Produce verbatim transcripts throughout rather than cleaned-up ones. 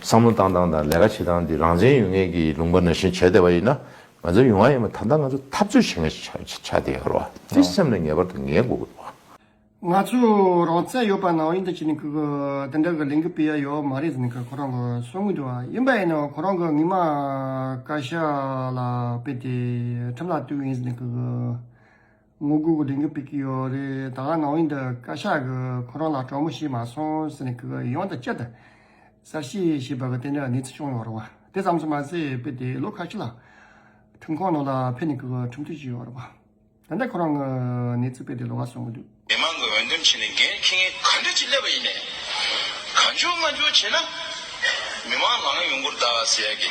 བསམ་བློ་བཏང་སྟངས་དང་ལས་ཀ་བྱེད་སྟངས་འདི་རང་བཙན་ཡོད་མཁན་གྱི་ལུང་པ་ནང་བཞིན་བྱས་བསྡད་པ་ཡིན་ན། ང་ཚོ་ཡོང་བ་ཡིན་པ་ད་ལྟ་ང་ཚོ་འཐབ་རྩོད་བྱེད་མཁན་ཞིག་ཆགས་ཆགས་བསྡད་ཡོད་རེད་བ། དེ་སེམས་ནས་ངེས་པར་དུ་ངེས་དགོས་ཀྱི་འདུག་བ། ང་ཚོ་རང་བཙན་ཡོད་པ་ནང་བཞིན་དུ་བྱས་ནས་ཁོ་གི་དེ་འདྲ་གི་ལས་འགུལ་སྤེལ་ཡ་ཡོད་མ་རེད་ཟེར་ནས་ཁོ་རང་གི་གསུང་གི་འདུག་བ། ཡིན་པ་ཡིན་ནའང་ཁོ་རང་གི་སྔོན་མ་བཀའ་ཤག་ལ་དཔེ་དེ་ཁྲིམས་ལ་གཏུག་ཡིན་ཟེར་ནས་ཁོ་གི་ངོ་རྒོལ་གྱི་ལས་འགུལ་སྤེལ་གྱི་ཡོད་རེད། ད་ག་ནང་བཞིན་དུ་བཀའ་ཤག་གིས་ཁོ་རང་ལ་གྲོས་མོལ་བྱས་མ་སོང་ཟེར་ནས་ཁོ་གིས་ཡང་དང་བསྐྱར་དུ་གསལ་བཤད་བྱས་པ་གི་དེ་འདྲ་གནས་ཚུལ་བྱུང་ཡོད་རེད་བ། དེ་ཙམ་དུ་མ་ཟད་དཔེ་དེ་ལོ་ཁ་ཤས་ལ་ཁྲིམས་ཁང་ནང་ལ་ཕེབས་ནས་ཁོ་གིས་ཁྲིམས་ཐོག་བྱས་ཡོད་རེད་བ། ད་ལྟ་ཁོ་རང་གི་གནས་ཚུལ་དཔེ་དེ་ལོགས་ཀ་གསུང་གི་འདུག་མི་མང་གི་འོས་འདེམས་བྱས་ནས་འགན་འཁྱེར་མཁན་ག་འདྲ་ཅིག་སླེབས་པ་ཡིན་ནའི། གང་བྱུང་མང་བྱུང་བྱས་ན། མི་མང་ལངས་ཡོང་གི་རེད་ད་ཟེར་ཡ་གི།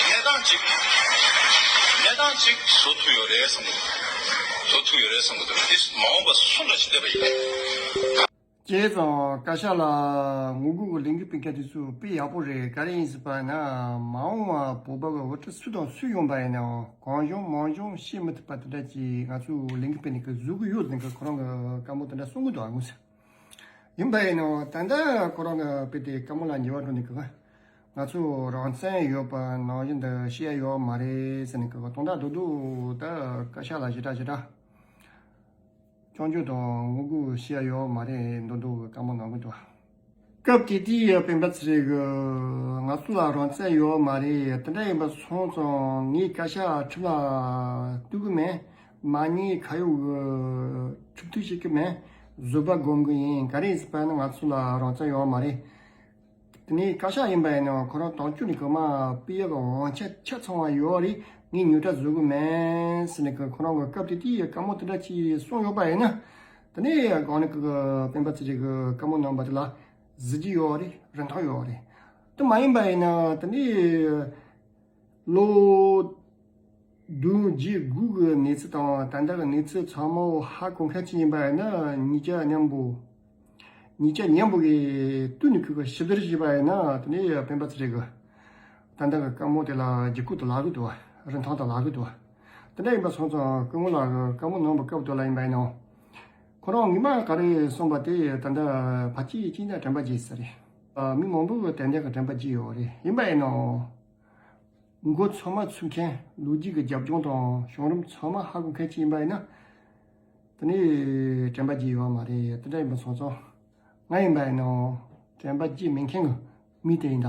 གནས་སྟངས་ཅིག་གནས་སྟངས་ཅིག་བཟོ་ཐུབ་ཡོད་རེད་བསམ་གི་འདུག་བཟོ་ཐུབ་ཡོད་རེད་བསམ་གི་འདུག་འདི་མ་འོངས་པ་སུ་འདྲ་ཞིག་བསྡད་པ་ཡིན་ནའི། བྱས་ཙང་བཀའ་ཤག་ལ་ངོ་རྒོལ་གྱི་ལས་འགུལ་སྤེལ་མཁན་དེ་ཚོ་དཔེ་ཡག་པོ་རེད། ག་རེ་ཡིན་ཟེར་བ་ན་མ་འོངས་པ་བོད་པ་གི་དབུ་ཁྲིད་སུ་དང་སུ་ཡོང་པ་ཡིན་ནའང་གང་བྱུང་མང་བྱུང་བཤད་མི་ཐུབ་པ་དེ་འདྲ་ཅིག་ང་ཚོས་ལས་འགུལ་སྤེལ་ནས་གི་བཟོ་གི་ཡོད་ཟེར་གི་ཁོ་རང་གི་བཀའ་མོལ་དེ་འདྲ་གསུང་གི་འདུག་ཨ་ངོས་ཟེར། ཡིན་པ་ཡིན་ནའང་ད་ལྟ་ཁོ་རང་གི་དཔེ་དེ་བཀའ་མོལ་ལ་ཉེ་བར་འགྲོ་ནས་གི་ང་ཚོ་རང་བཙན་ཡོད་པ་ནང་བཞིན་དུ་བཤད་ཡ་ཡོད་མ་རེད་ཟེར་ནས་གི་དོན་དག་རྡོག་རྡོག་ད་བཀའ་ཤག་ལ་ཞེ་དྲག་ཞེ་དྲག་སྐྱོན་བརྗོད་དང་ངོ་རྒོལ་བྱེད་ཡ་ཡོད་མ་རེད་མདོག་མདོག་གི་བཀའ་མོལ་གནང་གི་འདུག་སྐབས་དེ་དུས་སྤེན་པ་ཚེ་རིང་གིས་ང་ཚོ་ལ་རང་བཙན་ཡོད་མ་རེད། དེ་འདྲ་ཡིན་པ་སོང་ཙང་ངས་བཀའ་ཤག་ཁྲིམས་ལ་གཏུག་གི་མེད། མ་ཉེས་ཁ་གཡོག་གི་ཁྲིམས་གཏུག་བྱེད་ཀྱི་མེད། བཟོད་པ་སྒོམ་གི་ཡིན། ག་རེ་ཡིན་ཟེར་བ་ན་ང་ཚོ་ལ་རང་བཙན་ཡོད་མ་རེད། དེ་ནས་བཀའ་ཤག་ཡིན་པ་ཡིན་ན་ཁོ་རང་དང་བཅུག་ནས་གོ་མ་སྤེལ་ཡག་གི་དབང་ཆ་ཆ་ཚང་བ་ཡོད་རེད། ངས་ཉོ་ཁྲ་བཟོ་གི་མེད་ཟེར་ནས་ཁོ་རང་གི་སྐབས་དེ་དུས་བཀའ་མོལ་དེ་འདྲ་ཅིག་གསུངས་ཡོད་པ་ཡིན་ན། དེ་ནས་གང་ནས་ཁོ་གི་སྤེན་པ་ཚེ་རིང་གི་བཀའ་མོལ་གནང་བ་དེ་ལ་གཟི་བརྗིད་ཡོད་རེད། རིན་ཐང་ཡོད་རེད། དེ་མ་ཡིན་པ་ཡིན་ན་དེ་ནས་ལོ་བདུན་བརྒྱད་དགུ་གི་གནས་ཚུལ་དང་ད་ལྟ་གི་གནས་ཚུལ་ཚང་མ་ཧ་གོ་མཁན་ཅིག་ཡིན་པ་ཡིན་ན་གཉིས་ཆ་མཉམ་པོ། གཉིས་ཆ་མཉམ་པོ་གི་དུས་ནས་ཁོས་ཞིབ་བསྡུར་བྱས་པ་ཡིན་ན་དེ་ནས་སྤེན་པ་ཚེ་རིང་གི་ད་ལྟ་གི་བཀའ་མོལ་དེ་ལ་ལྗིད་ཁོག་ཏུ་ལྷག་གི་འདུག་བ། རིན་ཐང་དུ་ལྷག་གི་འདུག་བ། དེ་འདྲ་ཡིན་པ་སོང་ཙང་སྐུ་ངོ་ལགས་ཀྱིས་བཀའ་མོལ་གནང་བའི་སྐབས་དེ་ལ་ཡིན་པ་ཡིན་ནའང་། ཁོ་རང་ངོ་མ་ག་རེ་གསུངས་པ་དེ་ད་ལྟ་ཕལ་ཆེར་གཅིག་ན་དྲན་པ་བརྗེད་ས་རེད། མི་མང་པོ་གིས་ཏན་ཏན་གྱི་དྲན་པ་བརྗེད་ཡོད་རེད། ཡིན་པ་ཡིན་ནའང་། མགོ་ཚང་མ་ཚུགས་མཁན་ལོ་རྒྱུས་ཀྱི་རྒྱབ་ལྗོངས་དང་བྱུང་རིམ་ཚང་མ་ཧ་གོ་མཁན་ཅིག་ཡིན་པ་ཡིན་ན། དེ་ནས་དྲན་པ་བརྗེད་ཡོད་མ་རེད། དེ་འདྲ་ཡིན་པ་སོང་ཙང་ང་ཡིན་པ་ཡིན་ནའང་དྲན་པ་བརྗེད་མེད་མཁན་གྱི་མི་དེ་ཡིན་ད།